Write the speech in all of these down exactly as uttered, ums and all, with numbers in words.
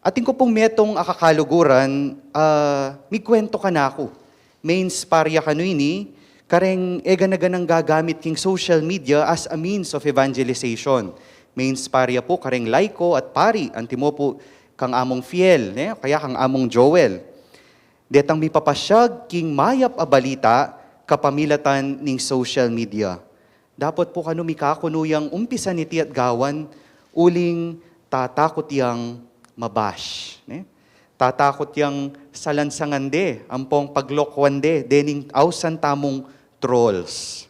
Atin ku pung metung a kakaluguran, ah, migkwento kanaku. Mains paria kanu ini, kareng e gana-ganang gagamit king social media as a means of evangelization. Mains paria pu kareng laiko at pari, antimo pu kang Among Fiel, ne? Kaya kang Among Joel. Detang mipapasyag king mayap a balita kapamilatan ning social media. Dapot pu kanu mikakunu yang umpisan iti at gawan, uling tatakut yang mabash, ne? Tatakut yang salansangan de, ampong paglokoan de, dening ausan tamung trolls.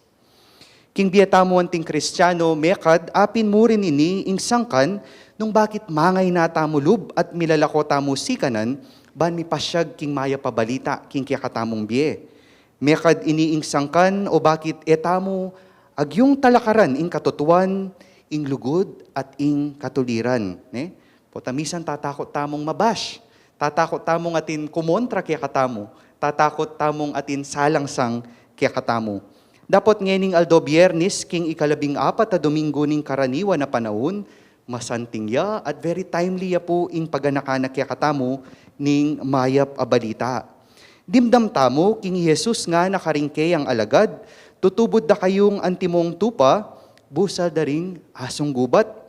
King bie tamu anting Kristiano, mekad apin mu rin ini ing sangkan nung bakit mangayna tamu lub at milalako tamu sikanan, ban mipasyag king mayap a balita king kekatamung bie. Mekad ini ing sangkan o bakit e tamu agyung talakaran ing katutuan, ing lugud, at ing katuliran, ne? Potang misan tatakut tamung mabash, tatakut tamung atin kumontra kekatamu, tatakut tamung atin salangsang kekatamu. Dapot ngening aldo Biernis, king ikalabing apat a Domingo ning karaniwan a panaun, masanting ya at very timely ya pu ing paganakan na kekatamu ning mayap a balita. Dimdam tamu king i Jesus ngana karing keyang alagad, tutubud da kayung antimong tupa, busal da ring asung gubat.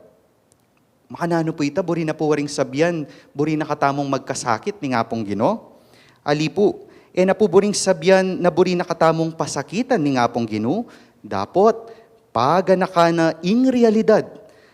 Makananu pu ita? Buri na pu waring sabian, buri na katamung magkasakit ning Apung Ginu? Ali pu, e na pu buring sabian na buri na katamung pasakitan ning Apung Ginu, dapot paganakan na ing realidad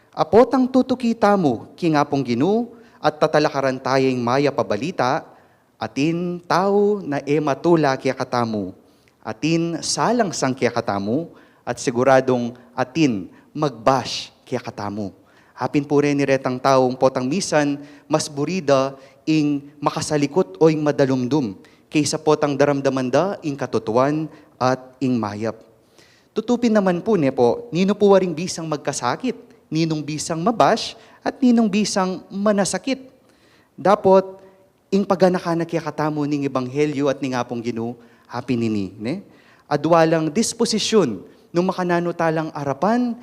a potang tutuki tamu king Apung Ginu at tatalakaran taya ing mayap a balita, atin tau na e matula kekatamu, atin salangsang kekatamu, at siguradung atin magbash kekatamu. Apin pu reni retang taung potang misan mas buri da ing makasalikut o ing madalumdum kaysa potang daramdaman da ing katutuan at ing mayap. Tutu pin naman pu, ne pu, ninu pu waring bisang magkasakit, ninung bisang mabash, at ninung bisang manasakit. Dapot ing paganakan na kekatamu ning ebanghelyo at ning Apung Ginu, apin ini, ne? Adwa lang disposisyun nung makananu ta lang arapan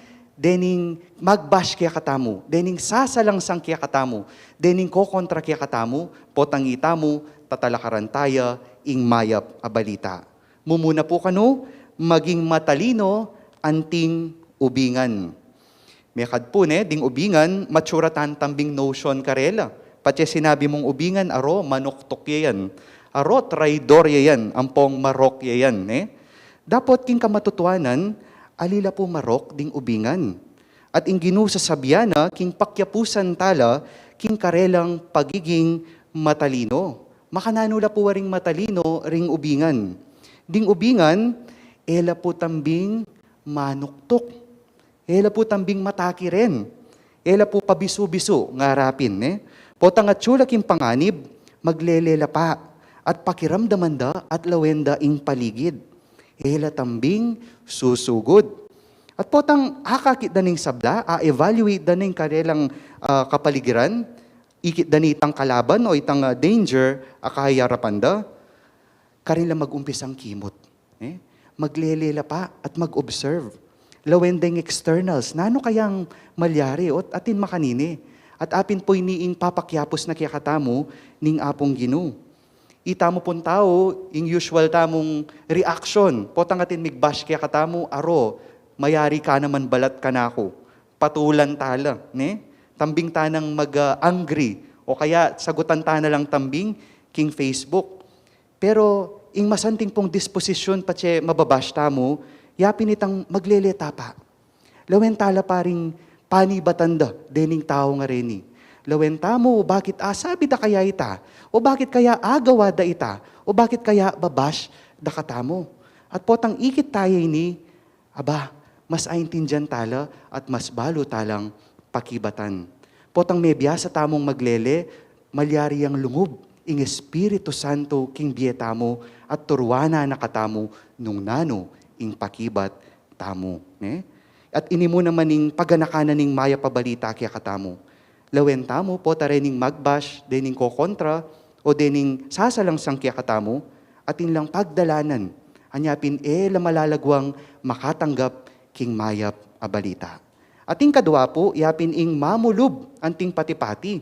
dening magbash kekatamu, dening sasalangsang kekatamu, dening kokontra kekatamu, potang itamu tatalakaran taya ing mayap a balita. Mumuna pu kanu, maging matalino anting ubingan. Mekad pu ne, ding ubingan, mature tana tambing notion karela. Patse sinabi mung ubingan, aro, manuktuk ya yan. Aro, traidor ya yan, ampong marok ya yan, ne? Dapot king kamatutuanan, ali la pu marok ding ubingan. At ing Ginu sasabian na, king pakyapusan tala, king karelang pagiging matalino. Makananu la pu waring matalino ring ubingan? Ding ubingan, e la pu tambing manuktuk. E la pu tambing mataki ren. E la pu pabisu-bisu, ngarapin, ne? Potang atyu la king panganib, maglele la pa, at pakiramdaman da at lawen da ing paligid. E la tambing susugud. At potang akakit da ning sabla, a-evaluate da ning karelang, ah, kapaligiran, ikit da ne itang kalaban o itang, ah, danger a kayarapan da, karin la mag-umpisang kimut. Eh? Maglele la pa at mag-observe. Lawen da ing externals. Nanu kayang malyari o atin makanini? At apin pu ini ing papakyapus na kekatamu ning Apung Ginu. Itamu pung tau, ing usual tamung reaction, potang atin migbash kekatamu, aro, mayari ka naman balat kanaku. Patulan tala, ne? Tambing tanang mag, ah, angry, o kaya sagutan tana lang tambing king Facebook. Pero ing masanting pung disposisyun patse mababash tamu, yapin itang maglele ta pa. Lawen tala pa ring panibatan da dening tau ngareni. Lawen tamu, o bakit asabi da kaya ita? O bakit kaya agawa da ita? O bakit kaya babash da katamu? At potang ikit taya ini, aba, mas aintindian tala at mas balu talang pakibatan. Potang mebiasa tamung maglele, malyari yang lungub ing Espiritu Santo king bie tamu at turuanan na katamu nung nanu ing pakibat tamu, ne? At ini mu naman ing paganakan na ning mayap a balita kekatamu. Lawen tamu, pota rening magbash, dening kokontra, o dening sasalangsang kekatamu, atin lang pagdalanan, anya pin e la malalaguang makatanggap king mayap a balita. At ing kadwa pu, yapin ing mamulub anting pati-pati.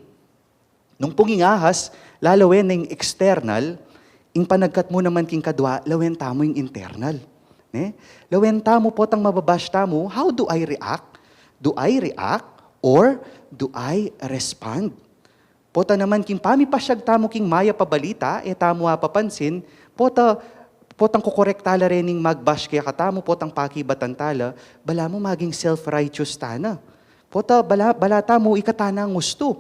Nung pung ing ahas, lalawen na ing external, ing panagkat mu naman king kadwa, lawen tamu ing internal. Ne? Lawen tamu, potang mababash tamu, how do I react? Do I react or do I respond? Pota naman king pamipasyag tamu king mayap a balita, e tamu apapansin, pota, potang kukorek tala rening magbash kekatamu, potang pakibatan tala, balamu maging self-righteous tana. Pota, bala, bala tamu, ika tana ang ustu.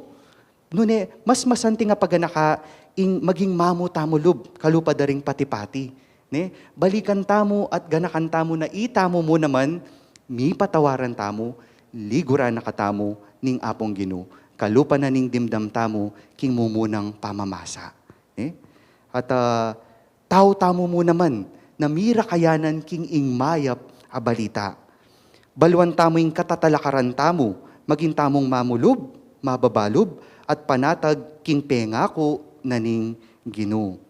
Nune, mas masanting a paganaka ing maging mamu tamu lub, kalupa da ring pati-pati. Ne? Balikan tamu at ganakan tamu na itamu mu naman, mipatawaran tamu, liguran na katamu ning Apung Ginu, kalupa na ning dimdam tamu king mumunang pamamasa. Ne? At, ah, tau tamu mu naman na mirakayanan king ing mayap a balita. Baluan tamu ing katatalakaran tamu, maging tamung mamulub, mababalub, at panatag king pengaku na ning Ginu.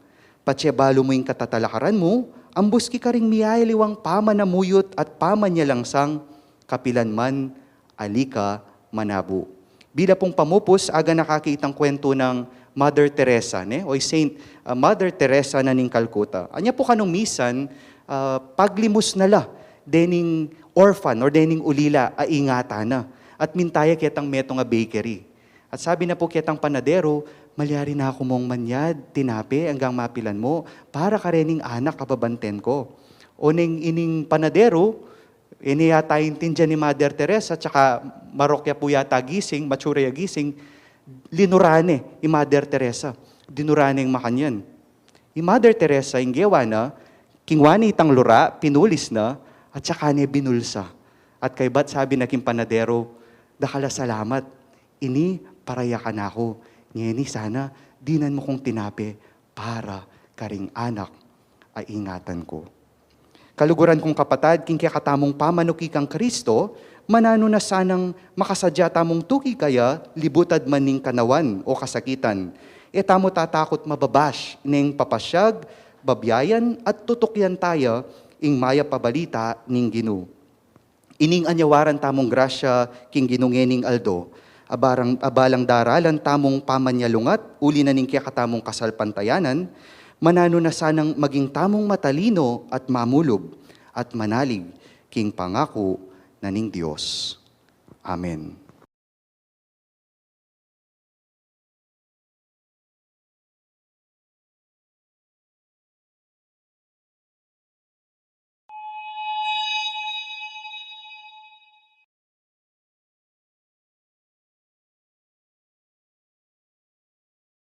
Patse balu mu ing katatalakaran mu, ambus ki karing miyayaliwang pamanamuyut at pamanyalangsang kapilan man ali ka manabu. Bila pung pamupus, aga na kaki itang kwentu nang Mother Teresa, ne? O Saint, ah, Mother Teresa na ning Calcutta. Anya pu kanu misan, ah, paglimus na la dening orphan or dening ulila a ingatan na. At minta ya ketang metung a bakery. At sabi na pu ketang panadero, "Malyari na ku mung manyad tinape anggang mapilan mu para karening anak a babanten ku." O neng ining panadero, e ne yata intindian i Mother Teresa, tsaka marok ya pu yata gising, mature ya gising, linura ne i Mother Teresa. Dinura ne ing makanyan. I Mother Teresa, ing gewa na, kingwa ne itang lura, pinulis na, at saka ne binulsa. At kaybat sabi na king panadero, "Dakal a salamat, ini para ya kanaku. Ngeni sana, dinan mu kung tinape para karing anak a ingatan ku." Kaluguran kung kapatad, king kekatamung pamanuki kang Kristo, mananu na sanang makasadya tamung tuki kaya, libutad man ning kanawan o kasakitan. E tamu tatakut mababash neng papasyag, babyayan, at tutukyan taya ing mayap a balita ning Ginu. Ining anyawaran tamung grasya king Ginu ngening aldo, abarang, abalang daralan tamung pamanyalungat, uli na ning kekatamung kasalpantayanan, mananu na sanang maging tamung matalino at mamulub at manalig king pangaku na ning Dios. Amen.